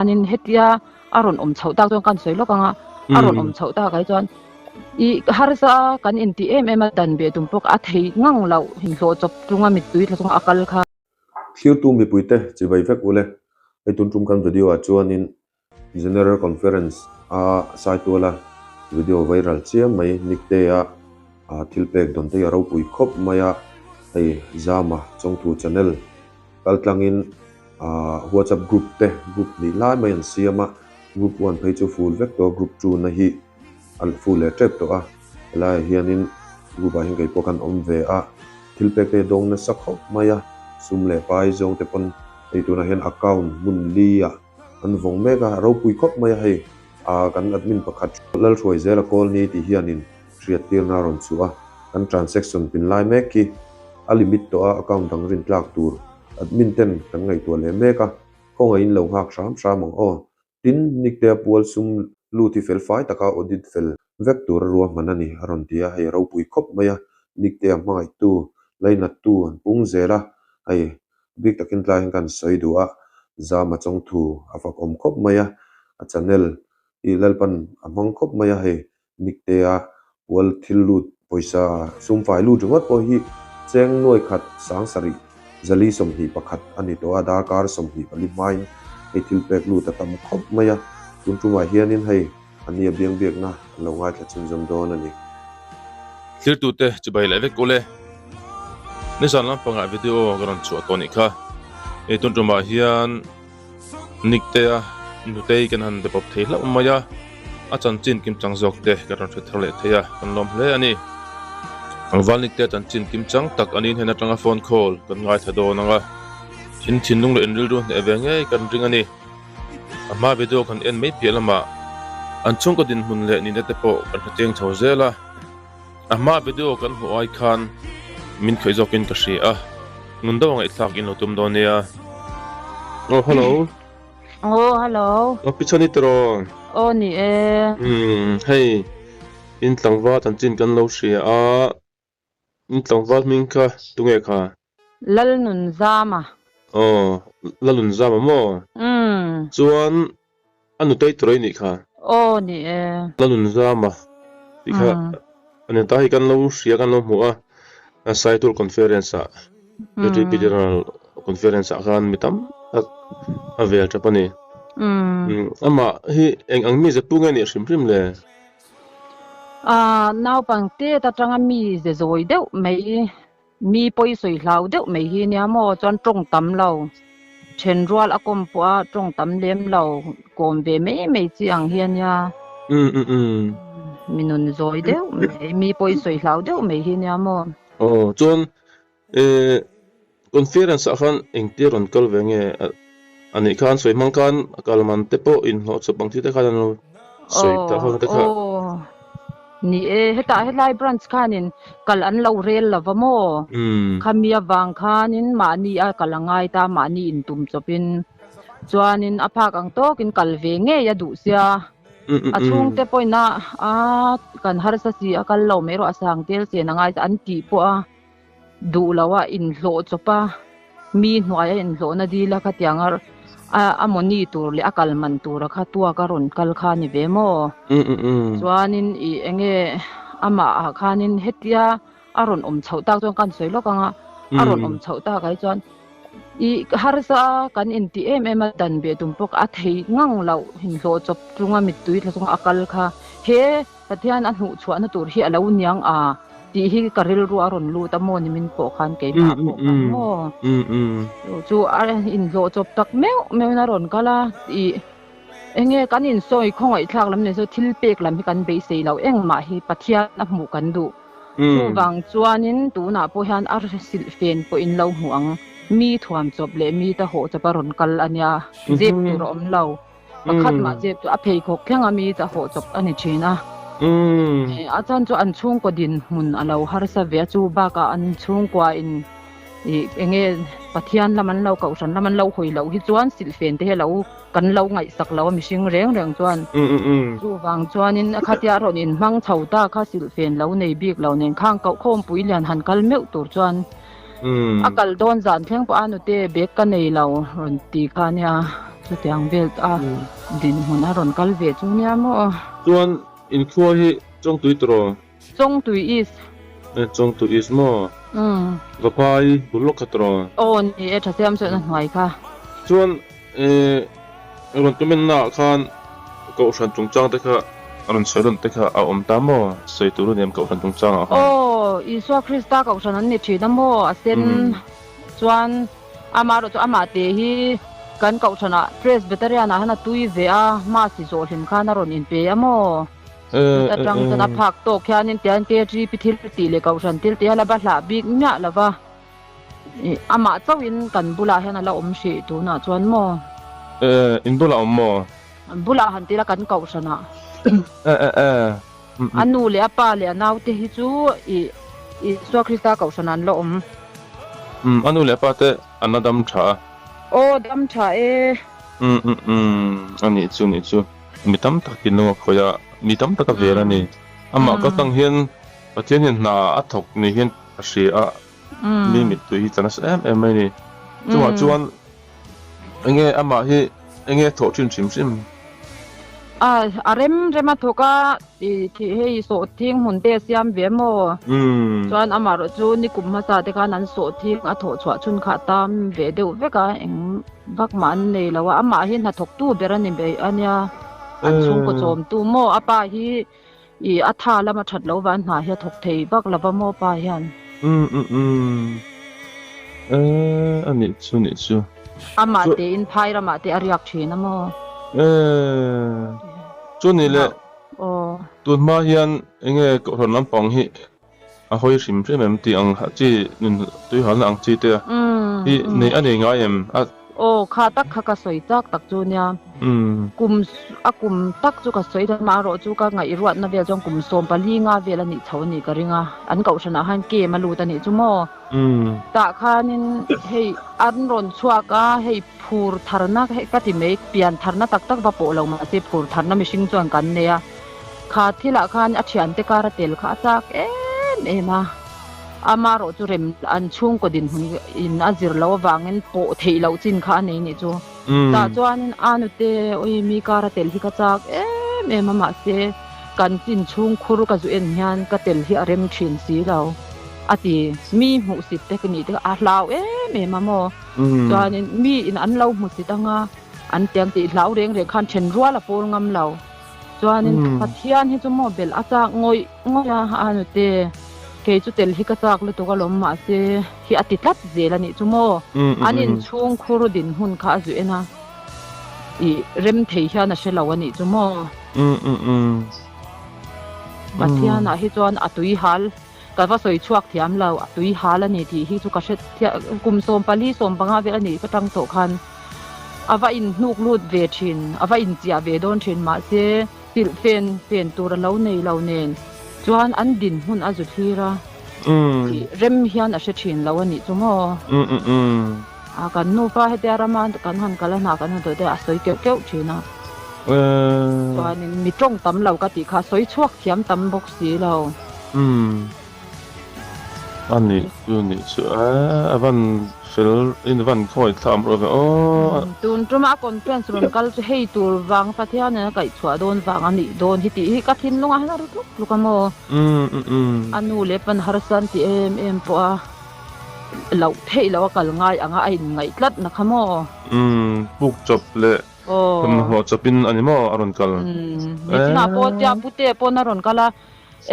Chuanin hetia a rawn awm chhoh tak chuan kan sawi lawk ang a, a rawn awm chhoh tak ai chuan i harsa kan intih em em a dan beh tum pawh a thei ngang loh inhlawh chawp chunga mittui tla chunga a kal kha. Thirtu mipuite chibai vek ule, hei tun tum kan video ah chuanin General Conference a Saituala video viral chiam mai Niktea thil pek dawn te hi a ropui khawp mai a, hei Zama Chawngthu channel kaltlangin Ahh WhatsApp group te group hnih lai mai an siam a, group one phei chu full vek tawh a, group two na hi a full leh tep tawh a, helaiah hianin group ah hian kei pawh khan awm ve a, thil pek te hi dawng nasa khawp mai a, sum leh pai zawng te pawn hei tunah hian account hmun li ah an vawng mek a, a ropui khawp mai a hei ahh kan admin pakhat Lalhruai zela kawl ni tih hianin hriattirna a rawn chhuah a, kan transaction pin lai mek hi a limit tawh a, account dang rin tlak tur Admin ten kan ngaihtuah leh mek a, khawngaihin lo nghak hram hram ang aw. Tin, Niktea pual sum lut hi fel fai taka audit fel vek tur a ruahman a ni, a rawn ti a, hei a ropui khawp mai a, Niktea hmangaihtu, lainattu an pung zel a, hei bik takin tlai hian kan sawi duh a, Zama Chawngthu a fakawm khawp mai a, a channel hi Lalpan a hmang khawp mai a, hei Niktea pual thil lut pawisa sumfai lut ringawt pawh hi cheng nuai khat sangsarih zali 21 a ni tawh a, darkar 24 hmain hei thil pek lut a tam khawp mai a, tun tumah hianin hei a nia biang biakna an lo ngaithla chhunzawm dawn a ni. Thirtute chibai leh vek ule. Nizan lampangah video ka rawn chhuah tawh nih kha. Hei tun tumah hian. Niktea nutei kan han be pawp thei hlauh mai a, a chanchin kimchang zawk te kan rawn hre thar leh thei a, kan lawm hle a ni. Tlangval Niktea chanchin kimchang tak a nih hnen atanga phone call kan ngaithla dawn ang a, in thinlung leh in rilru hneh ve ngei kan ring a ni. A hma video kan en mai piah lamah an chhungkaw dinhmun leh nihna te pawh kan hre cheng chho zel a. A hma video kan hmuh ai khan min khawih zawkin ka hria a, ngun deuh a ngaihthlak in lo tum dawn nia. Oh hello. Oh hello. Oh pi chhan i tiraw? Oh ni e. Umm hei in tlangval chanchin kan lo hria a, in tlangval hming kha tunge kha? Lalnunzama. Aw, Lalnunzama maw? Umm. Chuan a nutei tawrh i nih kha? Aw, ni e. Lalnunzama tih kha a ni ta hi kan lo hria kan lo hmu a, Saitur Conference ah, UTP General Conference ah khan mi tam tak a vel tap a ni. Umm. Amah hi eng ang mi ze pu nge nih hrim hrim le? Aaa, naupangte atanga mi ze zawi deuh mai. Mi pawi sawi hlau deuh mai hi nia maw chuan tawng tam lo, then rual a kawm pawh a tawng tam lem lo, kawm ve mai mai chi ang hi a nia. Mi nun zawi deuh mai, mi pawi sawi hlau deuh mai hi nia maw. Aw chuan conference ah khan engtia rawn kal ve nge a nih khan sawi hmang khan a kal man te pawh inhlawh chawp ang chi te khan an lo sawi ta ho te kha. Aw ni e, hetah helai branch khanin kal an lo rel lova maw? Khami avang khanin mahni a kal a ngai ta, mahni intum chawpin chuanin a phak ang tawkin kal ve ngei a duh sia. A chhungte pawhin a a kan harsa si a kal lo mai erawh a sang tel chen a ngai ta an tih pawh a duh lo a inhlawh chawp a, mi hnuaia inhlawhna dil a khatiang a a mawni tur leh a kal man tur a kha tuak a rawn kal kha a ni ve maw? Chuanin ih enge amah ah khanin hetia a rawn awm chhoh tak chuan kan sawi lawk ang a, a rawn awm chhoh tak ai chuan ih harsa kan intih em em a dan beh tum pawh a thei ngang loh inhlawh chawp chunga mittui tla chunga a kal kha he Pathian a hnuh chhuahna tur hi a lo niang a tih hi ka rilru a rawn lut a maw ni min pawh khan keimah pawh khan maw chu chu a inhlawh chawp tak meuh meuhin a rawn kal a ih enge kan insawi khawngaihthlak lam ni chu thil pek lam hi kan beisei lo engmah hi Pathian a hmuh kan duh chuvang chuanin tunah pawh hian a silh fen pawhin lo hmu ang mi thuam chawp leh mi ta hawh chawp a rawn kal a nia zep tur a awm lo. Pakhat mah zep chu a pheikhawk thleng a mi chahawh chawp a ni thin a. A chan chu an chhungkaw dinhmun a lo harsa ve a, chu bakah an chhungkua in ih enge Pathian lam an lo kohhran lam an lo hawi loh hi chuan silhfen te hi a lo kan lo ngaihsak lo a mihring reng reng chuan. Chuvang chuanin a khatia a rawn inhmang chho ta kha silhfen lo nei bik lo nen khang koh khawmpui lian han kal meuh tur chuan A kal dawn zan thleng pawh a nute bag ka nei lo rawn ti kha nia. Chutiang vel a dinhmun a rawn kal ve chu nia maw. Chuan inkhua hi Chawngtui tawh. Chawngtui East. E Chawngtui East maw? Umm. Vaphai bul lawk kha tawh. Aw ni e tha siam chuan a hnuai kha. Chuan e rawn comment na ah khan Kohhran chungchang te kha rawn sawi rawn te kha a awm ta maw? Sawi tur a ni em Kohhran chungchang ah khan? Aw Isua Krista Kohhran an ni thin a maw? A sen chuan Amaherawhchu amah te hi kan Kohhranah Presbyterian ah hian a tui ve a, Masi zawh hlim khan a rawn inpe a maw? Chut atang chuan a phak tawk hianin tian KGP thil tih leh Kohhran thil tih a la va hlah bik miah lo va, ih amah chauhin kan bulah hian a la awm hrih tunah chuan maw? In bulah awm maw? Bulah han tila kan Kohhranah. A nu leh a pa leh a naute hi chu ih Isua Krista Kohhranah an la awm. Umm a nu leh a pa te an la dam tha a. Aw dam tha e. Umm umm umm a nih chu nih chu. Mi tam tak thinlung a khawih a, mi tam tak a vel a ni. Amah ka tang hian Pathian hian hna a thawk ni hian a hria a, mi mittui hi tla nasa em em mai a ni. Chungah chuan Enge amah hi enge thawh thin hrim hrim? A a rem rem a thawk a i thih hei sawh thing hmun te a siam ve maw? Chuan amah erawh chu nikum hmasa te khan an sawh thing a thawh chhuah chhun kha a tam ve deuh vek a eng vak mah an nei lo a amah hi hnathawk tu ber a ni mai a nia an chhungkaw chawm tu maw a pa hi i a tha lama that lo van hna hi a thawk thei vak lo va maw pa hian. Umm umm umm eh a nih chu nih chu. Amah tein phai ramah te a riak thin a maw? Eh chu ni le tun hma hian enge kohhran lampang hi a hawi hrim hrim em tih ang chi nun tui halna ang chi te hi nei a nei ngai em a. Aw kha tak kha ka sawi chak tak chu nia kum a kum tak chu ka sawi ta marawh chu ka ngaihruatna vel chuan kum 14 nga vel a nih chho a nih ka ring a an kohhranah khan kem a lut a nih chu maw tah khanin hei an rawn chhuak a hei phur tharna hei ka ti mai pian tharna tak tak va pawh lo mahse phur tharna mihring chuan kan nei a. Kha thilah khan a thiante kar a tel kha a chak em em a, amarawh chu rem an chhungkaw dinhmun in a zir loh avangin pawh theih loh chin kha a nei nih chu. Tah chuanin a nute awi mi kar a tel hi ka chak em em a mahse kan chin chhung khur ka zu en hian ka tel hi a rem thin si lo a ti. Mi hmuhsit te ka nih te kha a hlau em em a maw. Chuanin mi in an lo hmusit anga an tiang tih hlau reng reng khan then rual a pawl ngam lo. Chuanin Pathian hi chu maw belh a chak ngawih ngawih a, a nute kei chu tel hi ka chak lutuk alawm mahse hi a ti tlat zel a nih chu maw. An inchhung khur dinhmun kha a zu en a, ih rem thei hian a hre lo a nih chu maw. Pathianah hi chuan a tui hal ka va sawi chhuak thiam lo, a tui hal a ni tih hi chu ka hre kum 14 15 vel a nih ka tang tawh khan. A va inhnuk lut ve thin, a va inchiah ve dawn thin mahse silh fen fen tur a lo nei lo nen chuan an dinhmun a zu thlir a tih rem hian a hre thin lo a nih chu maw? A kan nufa hetia rama kan han kal a hna kan han tawh te a sawi keuh keuh thin a. Chuanin mi tawng tam lo ka tih kha a sawi chhuak thiam tam bawk si lo. A nih chu nih chu a a van fel in van khawi thlam rawh ve aw. Tun tuma a conference rawn kal chu hei tur vang Pathian in a kaih chhuah dawn vang a nih dawn hi tih hi ka thinlung ah hian a ri tluk tluk a maw. A nu leh pan harsa an ti em em pawh a loh theih loh a kal ngai ang a a in ngaih tlat na kha maw. Puk chawp leh thawmhnaw chawp in a ni maw a rawn kal. Nichina pawh tia pute pawn a rawn kal a.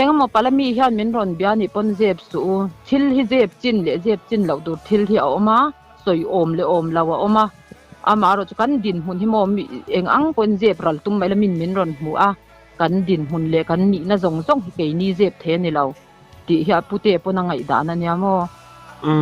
Engemaw Palami hian min rawn bia nih pawn zep suh u. Thil hi zep chin leh zep chin loh tur thil hi a awm a, sawi awm leh awm lo a awm a. Amaherawhchu kan dinhmun hi maw mi eng ang pawhin zep ral tum mai la min min rawn hmu a, kan dinhmun leh kan nihna zawng zawng hi keini zep thei a ni lo tih hi a pute pawn a ngaihdan a nia maw.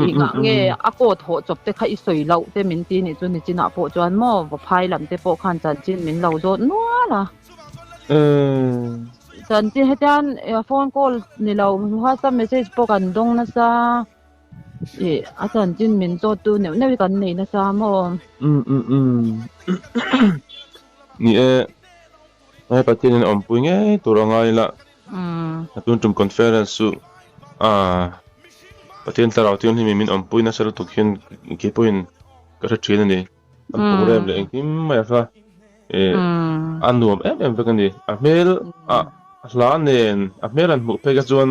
Tih ngah nge a coat hawh chawp te kha i sawi loh te min ti nih chu nichinah pawh chuan maw vaphai lam te pawh khan chanchin min lo zawt nual a. Chanchin hetian phone call ni lo whatsapp message pawh kan dawng nasa ih a chanchin min zawt tu neuh neuh hi kan nei nasa maw. Um um um ni e he Pathian in a awmpui ngei tur a ngai la a tun tum conference chu ah Pathian thlarau thianghlim in min awmpui nasa lutuk hian keipawhin ka hre thin a ni. An program leh engkim mai a kha a nuam em em vek a ni. A hmel a hla nen a hmel an hmuh phei kha chuan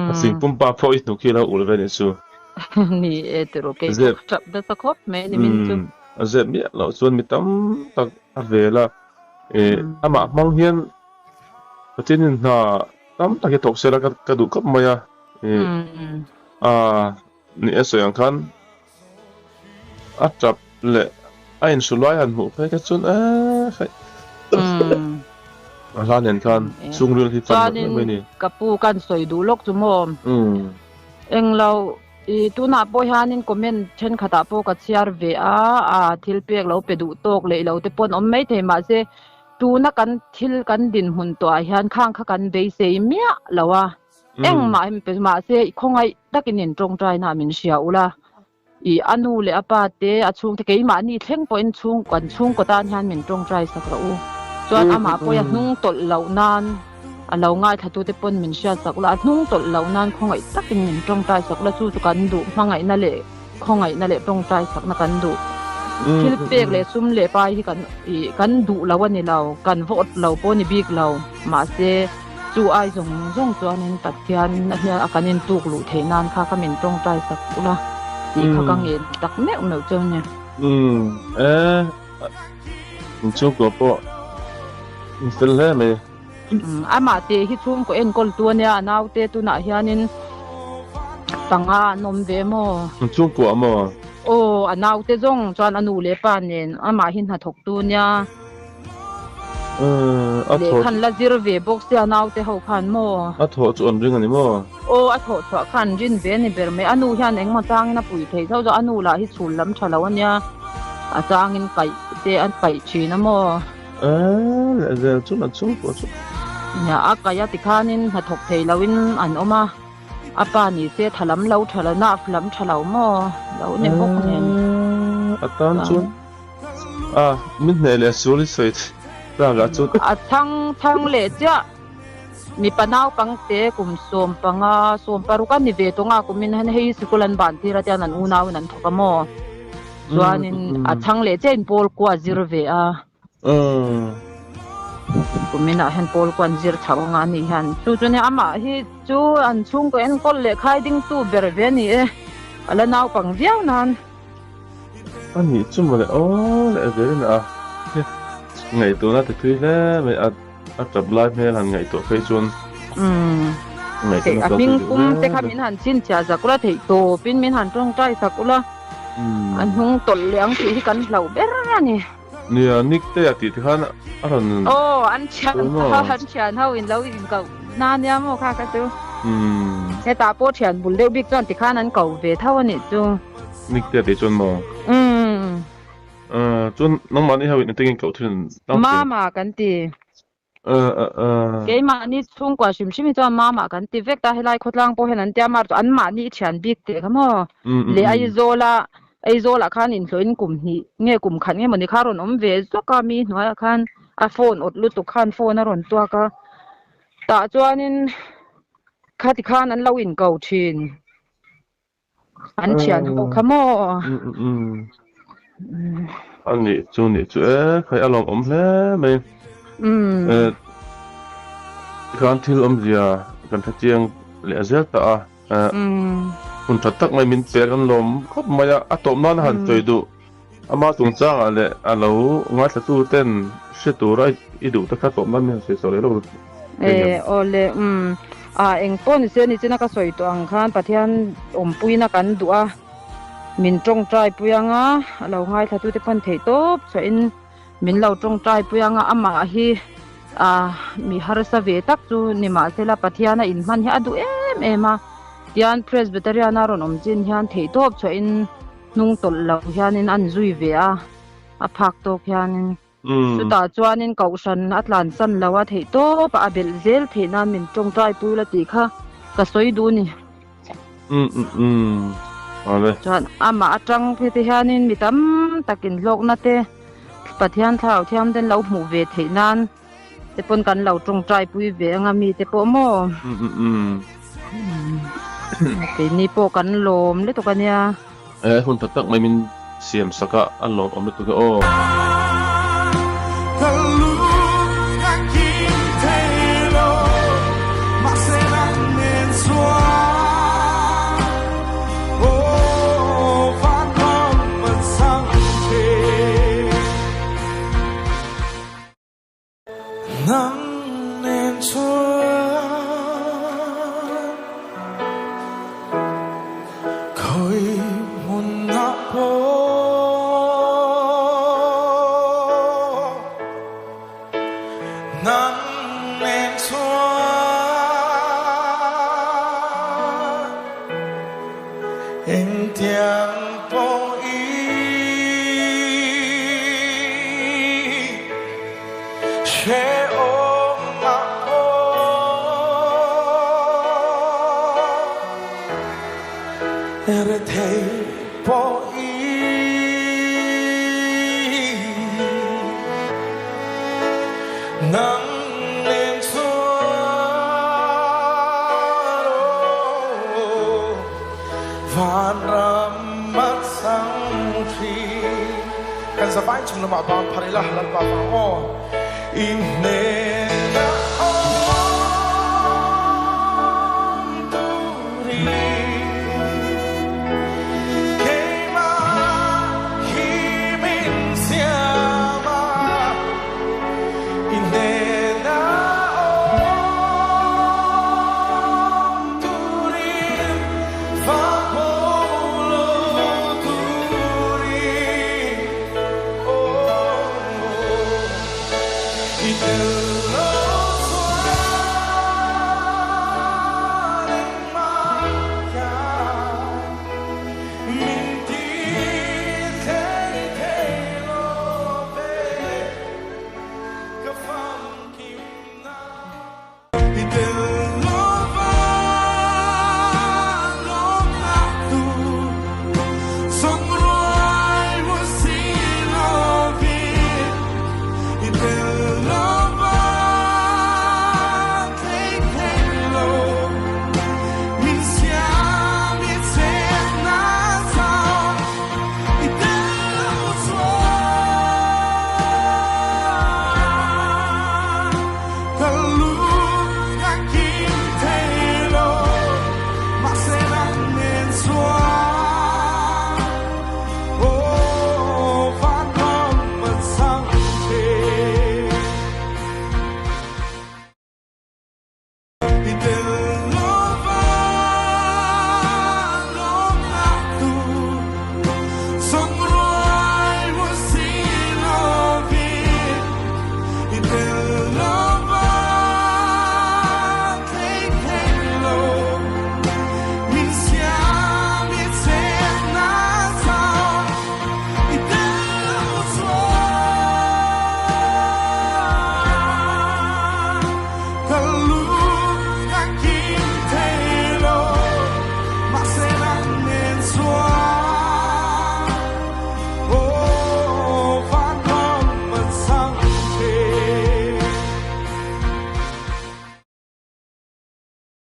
patling pumpa pawh i hnuk hi a lo ulh ve a nih chu. Ni e tiraw kei pawh ka tap nasa khawp mai a ni min chu. A zep miah loh chuan mi tam tak a vel a, amah hmang hian Pathianin hna tam tak hi thawk sela ka duh khawp mai a. Ni e sawi ang khan a tap leh a inhru lai han hmuh phei kha chuan eee hei a hla nen khan chhungril hi fan loh mai a ni. Ka pu kan sawi duh lawk chu maw? Englo i tunah pawh hianin comment thenkhatah pawh ka chhiar ve a, a thil pek lo pe duh tawk leh ilo te pawh an awm maithei mahse tuna kan thil kan dinhmun tawhah hian khang kha kan beisei miah lo a. Engmah hi pe mahse i khawngaih takin in tawngtaina ah min hria ula, i a nu leh a pa te a chhungte keimahni thleng pawhin chhung kan chhungkaw tan hian min tawngtai sak rawh u. Chuan amah pawh a hnung tawlh loh nan a lo ngaithlatute pawn min hriat sak ula, a hnung tawlh loh nan khawngaih takin min tawngtai sak ula, chu chu kan duh hmangaihna leh khawngaihna leh tawngtai sakna kan duh. Thil pek leh sum leh pai hi kan i kan duh lo a ni lo, kan vote lo pawh a ni bik lo mahse, Chu ai zawng zawng chuanin Pathian hian a kan intuk luh theih nan kha ka min tawngtai sak ula tih kha ka ngen tak meuh meuh chu a ni. Umm e, in chhungkua pawh in fel hle mai. Umm amah tih hi chhungkaw enkawl tu ania a naute tunah hianin panga an awm ve maw? In chhungkua maw? Aw a naute zawng chuan a nu leh pa nen amah hi hnathawk tu ania. Lehkhan la zir ve bawk sia naute ho khan maw? A thawh chu an ring a ni maw? Aw a thawh chhuah kha an rin ve a ni ber mai. A nu hian engmaw changin a pui thei zauh zauh a nu lah hi chhul lam tha lo a nia. A changin kaih te a paih thin a maw? Eee leh zel chu an chhungkua chu. Nia a kaih a tikhanin hnathawk thei loin an awm a. A pa ni se tha lam lo tha lo nerve lam tha lo maw? Lo ni bawk nen. Eee a tan chuan. A, min hneh leh sual i sawi tlak ah chuan. A chhang chhang leh chiah. Mipa naupangte kum 15, 16 a ni ve tawng a, kumin hian hei sikul an ban tir a tian an unau in an thawk a maw? Chuanin a chhang leh chiah in pawl kua zir ve a. Kumin ah hian pawl kua an zir chho anga ani hian. Chu chu nia amah hi chu an chhungkaw enkawl leh khai dingtu ber ve a ni e. A la naupang viau nan. A nih chu mawle aw leh zelin a ngaihtuahna ti thui hle mai a a tap lai hmel han ngaihtuah phei chuan ngaihtuahna a hming pum te kha min han chhinchhiah zak ula theih tawpin min han tawngtai sak ula a hnung tawlh leh ang tih hi kan hlauh ber a ni. Nia Niktea tih te khan a rawn Aw an thian an thian ho in lo inkoh na nia maw kha kha chu hetah pawh thian bul deuh bik chuan tikhan an ko ve tho a nih chu. Niktea tih chuan maw? Umm. Chuan nangmahni ho in engtin nge koh thin? Mama kan ti. Keimahni chhungkua hrim hrim hi chuan mama kan ti vek ta, helai khawtlang pawh hian an tia mar chu anmahni i thian bik teh kha maw? Leh Aizawla Aizawlah khan inhlawhin kum hnih nge kum khat nge mawni kha a rawn awm ve zawk a, mi hnuaiah khan a phone awt lutuk khan phone a rawn tuak a, tah chuanin khati khan an lo inko thin. An thian ho kha maw? A nih chu nih chu e, khai a lawmawm hle mai. Tikhan thil awmzia kan hre chiang leh zel ta a, hun tha tak mai min pek an lawm khawp mai a, a tawp nan a han sawi duh. Ama chungchangah leh a lo ngaithlatu ten hre tura i duh te kha tawp nan min han sawi chhuah leh lawk thei em? Aw le, umm, a eng pawh ni se ni china ka sawi tawh ang khan Pathian awmpuina kan duh a, min tawngtai pui ang a, a lo ngaithlatu te pawn theih tawp chhuahin min lo tawngtai pui ang a, amah hi a mi harsa ve tak chu ni mahsela Pathian a inhman hi a duh em em a, tian Presbyterian a rawn awm chin hian theih tawp chhuahin hnung tawlh lo hianin an zui ve a, a phak tawk hianin chutah chuanin kohhran a tlansan lo a theih tawp a, a belh zel theih nan min tawngtai pui la tih kha ka sawi duh a ni. Chuan amah atang phei te hianin mi tam takin hlawkna te Pathian Thlarau Thianghlim lo hmuh ve theih nan te pawn kan lo tawngtai pui ve anga mi te pawh maw keini pawh kan lawm lutuk ania. E hun tak tak mai min siam sak a, a lawmawm lutuk e aw.